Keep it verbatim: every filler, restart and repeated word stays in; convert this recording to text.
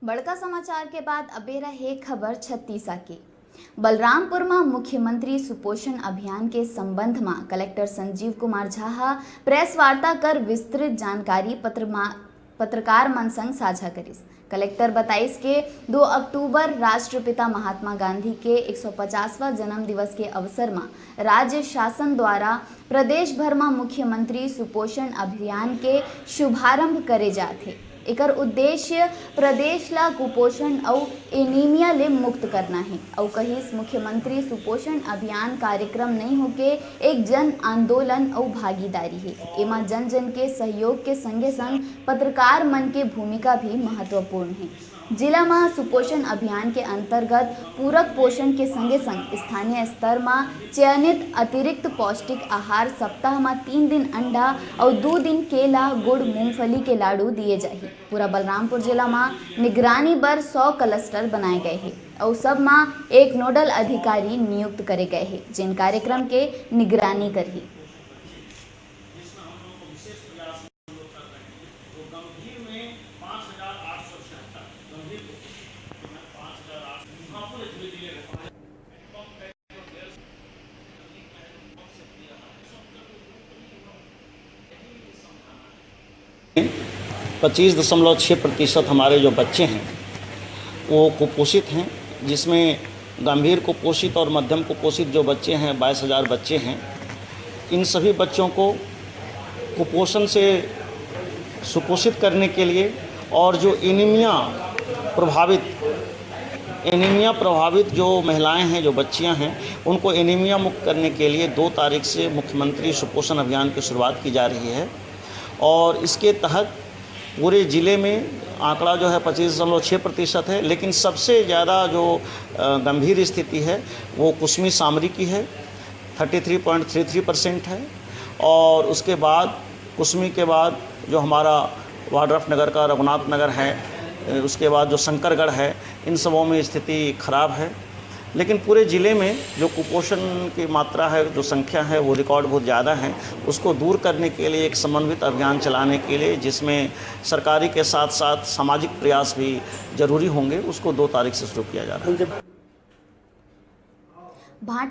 बड़का समाचार के बाद अब बेरा हे खबर छत्तीसा के। बलरामपुर म मुख्यमंत्री सुपोषण अभियान के संबंध म कलेक्टर संजीव कुमार झा ह प्रेस वार्ता कर विस्तृत जानकारी पत्र मा-, पत्रकार मन संग साझा करिस। कलेक्टर बताइस के दो अक्टूबर राष्ट्रपिता महात्मा गांधी के एक सौ पचासवां जन्म दिवस के अवसर म राज्य शासन द्वारा प्रदेश भर म मुख्यमंत्री सुपोषण अभियान के शुभारंभ करे जात हे। एकर उद्देश्य प्रदेश ला कुपोषण अउ एनीमिया ले मुक्त करना हे। अउ कहिस, मुख्यमंत्री सुपोषण अभियान कार्यक्रम नइ होके एक जन आंदोलन अउ भागीदारी हे। एमा जन जन के सहयोग के संगे संग पत्रकार मन के भूमिका भी महत्वपूर्ण हे। जिला म सुपोषण अभियान के अंतर्गत पूरक पोषण के संगे संग स्थानीय स्तर म चयनित अतिरिक्त पौष्टिक आहार, सप्ताह म तीन दिन अंडा अउ दू दिन केला, गुड़, मूंगफली के लाडू दिए जाही। पूरा बलरामपुर जिला म निगरानी बर सौ क्लस्टर बनाए गए हे अउ सब म एक नोडल अधिकारी नियुक्त करे गए हे, जेन कार्यक्रम के निगरानी करही। पच्चीस दशमलव छः प्रतिशत हमारे जो बच्चे हैं, वो कुपोषित हैं, जिसमें गंभीर कुपोषित और मध्यम कुपोषित जो बच्चे हैं, बाईस हज़ार बच्चे हैं। इन सभी बच्चों को कुपोषण से सुपोषित करने के लिए और जो एनीमिया प्रभावित, एनीमिया प्रभावित जो महिलाएं हैं, जो बच्चियां हैं, उनको एनीमिया मुक्त करने के लिए दो तारीख से मुख्यमंत्री सुपोषण अभियान की शुरुआत की जा रही है। और इसके तहत पूरे ज़िले में आंकड़ा जो है पच्चीस दशमलव छः प्रतिशत है, लेकिन सबसे ज़्यादा जो, अ, गंभीर स्थिति है, वो कुसमी सामरी की है, thirty three point three three percent है। और उसके बाद, कुसमी के बाद जो हमारा वाड्रफ नगर का रघुनाथ नगर है, अ, उसके बाद जो शंकरगढ़ है, इन सबों में स्थिति खराब है। लेकिन पूरे ज़िले में जो कुपोषण की मात्रा है, जो संख्या है, वो रिकॉर्ड बहुत ज़्यादा है। उसको दूर करने के लिए एक समन्वित अभियान चलाने के लिए, जिसमें सरकारी के साथ-साथ सामाजिक प्रयास भी ज़रूरी होंगे, उसको दो तारीख से शुरू किया जा रहा है। भाट